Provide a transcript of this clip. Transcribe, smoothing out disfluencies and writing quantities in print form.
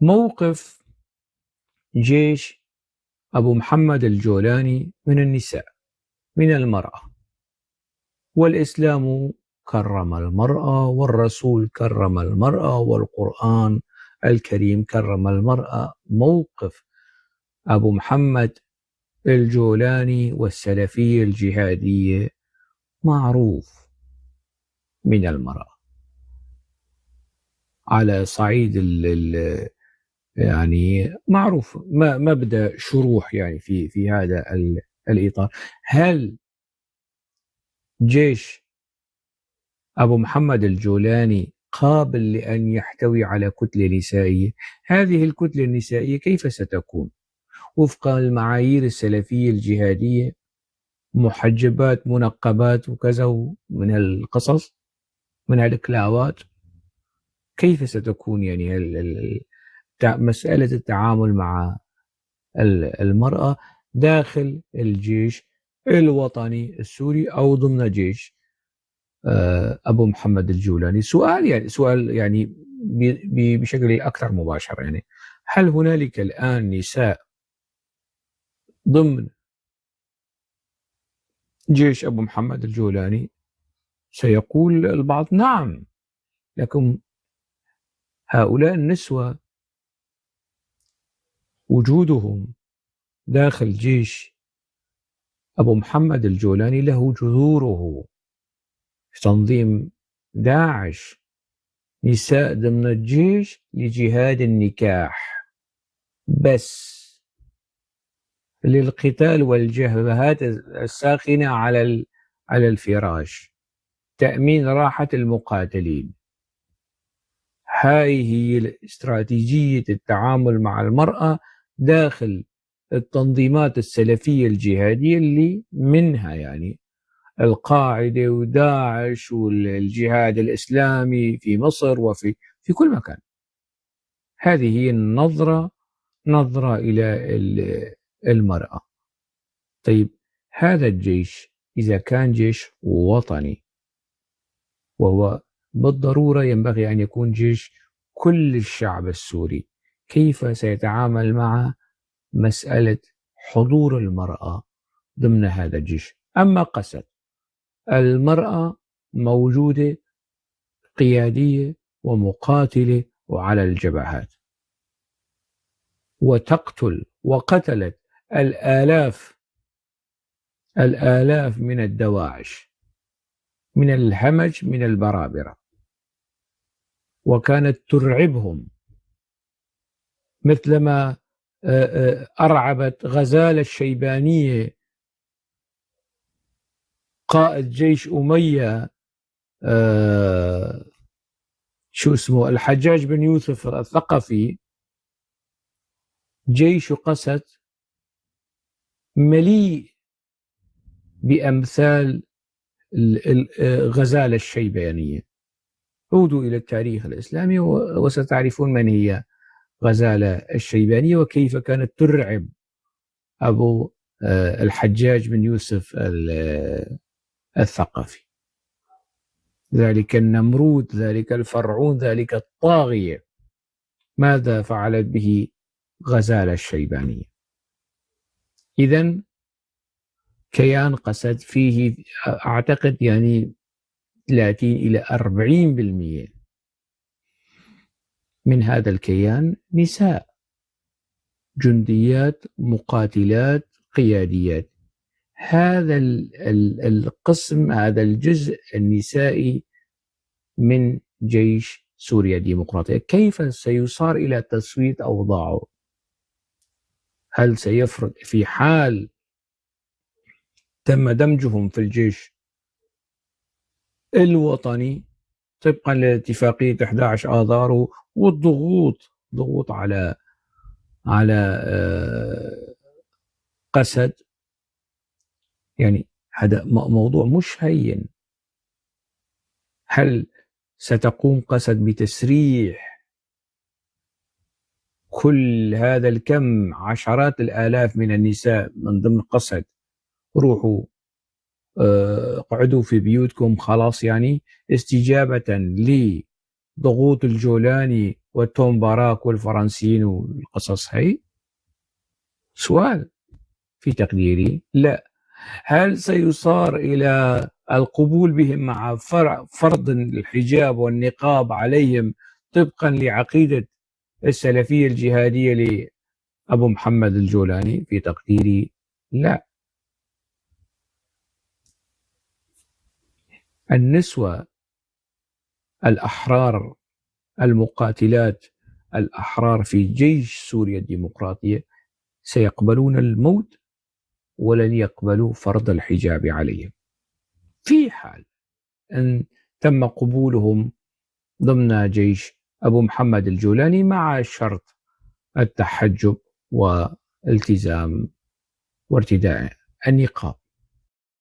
موقف جيش أبو محمد الجولاني من النساء، من المرأة. والإسلام كرم المرأة، والرسول كرم المرأة، والقرآن الكريم كرم المرأة. موقف أبو محمد الجولاني والسلفية الجهادية معروف من المرأة على صعيد ال يعني معروف، ما بدأ شروح يعني في هذا الإطار. هل جيش أبو محمد الجولاني قابل لأن يحتوي على كتلة نسائية؟ هذه الكتلة النسائية كيف ستكون؟ وفق المعايير السلفية الجهادية، محجبات منقبات وكذا من القصص من الكلاوات، كيف ستكون يعني مسألة التعامل مع المرأة داخل الجيش الوطني السوري أو ضمن جيش أبو محمد الجولاني؟ سؤال يعني، سؤال يعني بشكل أكثر مباشر، يعني هل هنالك الآن نساء ضمن جيش أبو محمد الجولاني؟ سيقول البعض نعم، لكن هؤلاء النسوة وجودهم داخل جيش أبو محمد الجولاني له جذوره في تنظيم داعش، نساء ضمن الجيش لجهاد النكاح بس، للقتال والجبهات الساخنة على الفراش، تأمين راحة المقاتلين. هاي هي استراتيجية التعامل مع المرأة داخل التنظيمات السلفية الجهادية اللي منها يعني القاعدة وداعش والجهاد الإسلامي في مصر وفي كل مكان. هذه هي النظرة، نظرة إلى المرأة. طيب هذا الجيش إذا كان جيش وطني، وهو بالضرورة ينبغي أن يكون جيش كل الشعب السوري، كيف سيتعامل مع مسألة حضور المرأة ضمن هذا الجيش؟ أما قسد، المرأة موجودة قيادية ومقاتلة وعلى الجبهات، وتقتل وقتلت الآلاف من الدواعش، من الهمج، من البرابرة، وكانت ترعبهم مثلما أرعبت غزالة الشيبانية قائد جيش أمية، شو اسمه، الحجاج بن يوسف الثقفي. جيش قسد مليء بأمثال غزالة الشيبانية. عودوا إلى التاريخ الإسلامي وستعرفون من هي غزالة الشيبانية وكيف كانت ترعب أبو الحجاج بن يوسف الثقفي، ذلك النمرود، ذلك الفرعون، ذلك الطاغية. ماذا فعلت به غزالة الشيبانية؟ إذن كيان قسد فيه أعتقد يعني 30 إلى 40% من هذا الكيان نساء، جنديات، مقاتلات، قياديات. هذا القسم، هذا الجزء النسائي من جيش سوريا الديمقراطية، كيف سيصار إلى تسوية أوضاعه؟ هل سيفرض في حال تم دمجهم في الجيش الوطني طبقا لاتفاقية 11 آذار والضغوط، ضغوط على قسد؟ يعني هذا موضوع مش هين. هل ستقوم قسد بتسريح كل هذا الكم، عشرات الآلاف من النساء من ضمن قسد، روحوا اقعدوا في بيوتكم خلاص، يعني استجابة ضغوط الجولاني وتوم باراك والفرنسيين والقصص هي؟ سؤال. في تقديري لا. هل سيصار إلى القبول بهم مع فرض الحجاب والنقاب عليهم طبقا لعقيدة السلفية الجهادية لأبو محمد الجولاني؟ في تقديري لا. النسوة الأحرار المقاتلات الأحرار في جيش سوريا الديمقراطية سيقبلون الموت ولن يقبلوا فرض الحجاب عليهم، في حال أن تم قبولهم ضمن جيش أبو محمد الجولاني مع شرط التحجب والتزام وارتداء النقاب.